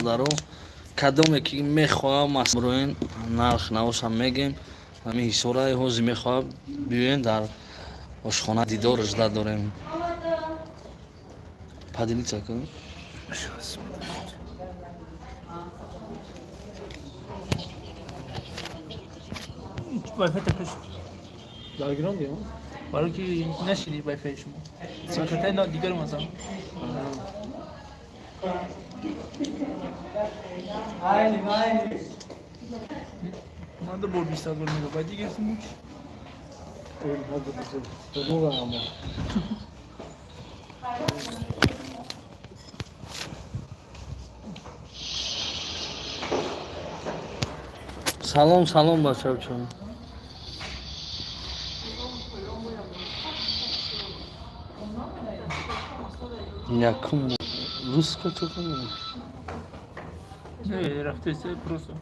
Бародаро, кадоме ки мехоҳам, масброен, нарх навошам мегем. Ҳамин ҳисораи ҳозир мехоҳам, биёен, дар ошхона дидор жда дорем. Поделиться кун. Вайфай такаш. Даргирон дیم. Барои ки нашиди вайфай шумо. Симкартай на дигар мазам. Ман ду бор 20 000 мегабайт гирифтем буч. دروغ اما. Салом, салом, бачаочон. Якум русска чо? Не, рафтеса просто.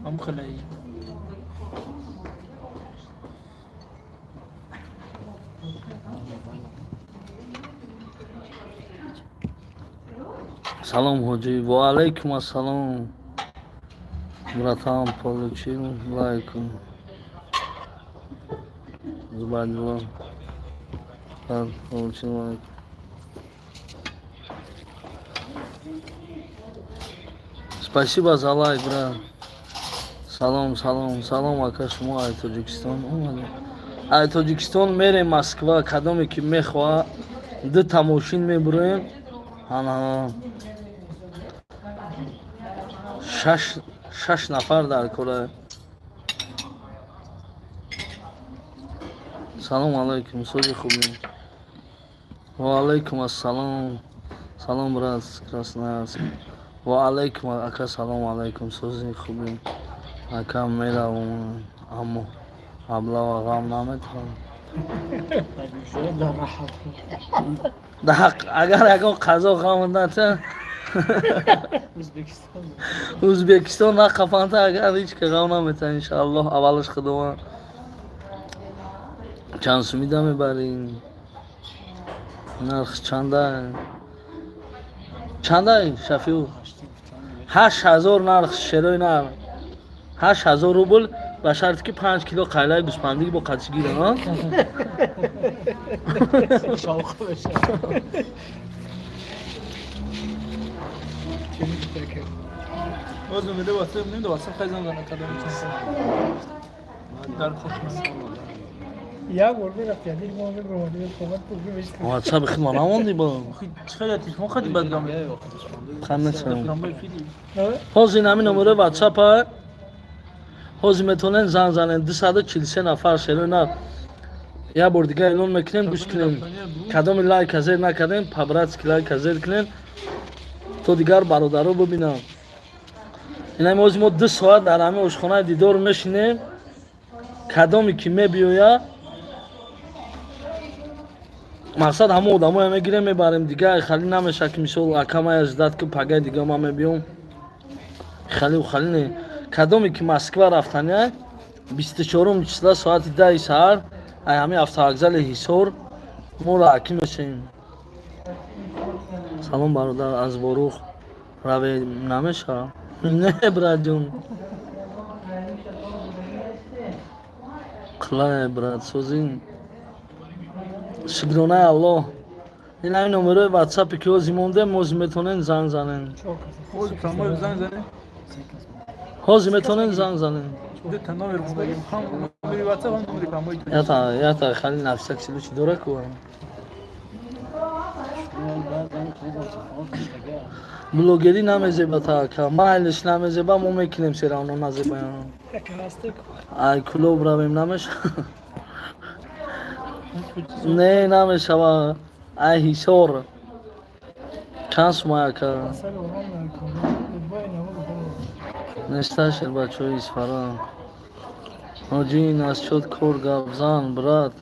Ам халай. Салом, ҳоҷӣ. Ва алайкум ассалом, братан. Получил лайк. Зубайдулла, брат, получил лайк. Спасибо за лайк, брат. Салом, салом, салом, ака. Шумо ай Тоҷикистон омадед? Ай Тоҷикистон мерем Москва. Кадоме ки мехоҳа, дута мошин мебуроем. Ана шаш нафар дар кора. Салом алайкум, сози хубӣ? Ва алайкум ассалом. Салом, брат, Красноярск. Ва алайкум, ака, салом алайкум, сози хубӣ, ака? Меравам, аммо аблава ғам наметавонам. در راحت. Даҳақ, агар ягон қазо ғам ната. Узбекистон. Ӯзбекистон нақафанта, агар ҳеч ка ғам намета, иншааллоҳ. Аввалаш худованд. Чанд сумида мебарӣ? Нарх чанда, чандай, Шафиу? 8000 нарх, шерои нар, 8000 рубл, ба шарте ки 5 кило қайлаи гӯспандигӣ бо қатиш гира. شوق بشه. چی میگه؟ Боз умеда ватсап, нем ватсап хайзан зана кадом дар хушман. Як бор мерафт, яъне мо мебромадем, хомад пулги мешт. Ватсапи хидма намонди бо? Чӣ хеле телефон хади бадгам. Ханесам. Пламбай фили. Ҳозир ин ҳамин номерои ватсапа, ҳозир метавонен занг занен. 243 нафар, шерои нар. Як бор дига эълон мекунем, гӯш кунем. Кадоми лайка зер накардем, по-братски лайка зер кунем, то дигар бародаро бибинам. Инами ҳозир мо 2 соат дар ҳамин ошхонаи дидор мешинем. Кадоме ки мебиёяд, мақсад ҳамон одамоя мегирем, мебарем. Дига хали намеша ки, мисол, акамая ждать ки пагай дига ман мебиём, халиу хали не. Кадоме ки Москва рафтания, 24-ум числа, соати 10-и саҳар, ай ҳамин автовокзали Ҳисор моро акӣ мешавем. Салом, бародар, аз Ворух раве намешава? Не, братҷон. Қилай, брат, созин? Шукронаи Аллоҳ. Ин ҳамин номерои ватсапе ки ҳозир мондем, ҳозир метавонен занг занен. Боз пламбай занг зане. Ҳозир метавонен занг занен. Ду та номер мондагим. Ҳам номери ватсап, ҳам номери пламбай. Ята хали нафса чилучи дора ку. Блогерӣ намезеба та, майлиш намезеба, мо мекунем, серавно назеба. Ай клуб равем намеша? Не, намешава. Ай Ҳисор чанд сумай, ака? Несташер, бачаҳои Исфара. Ҳоҷи, насчёт кор гап зан, брат.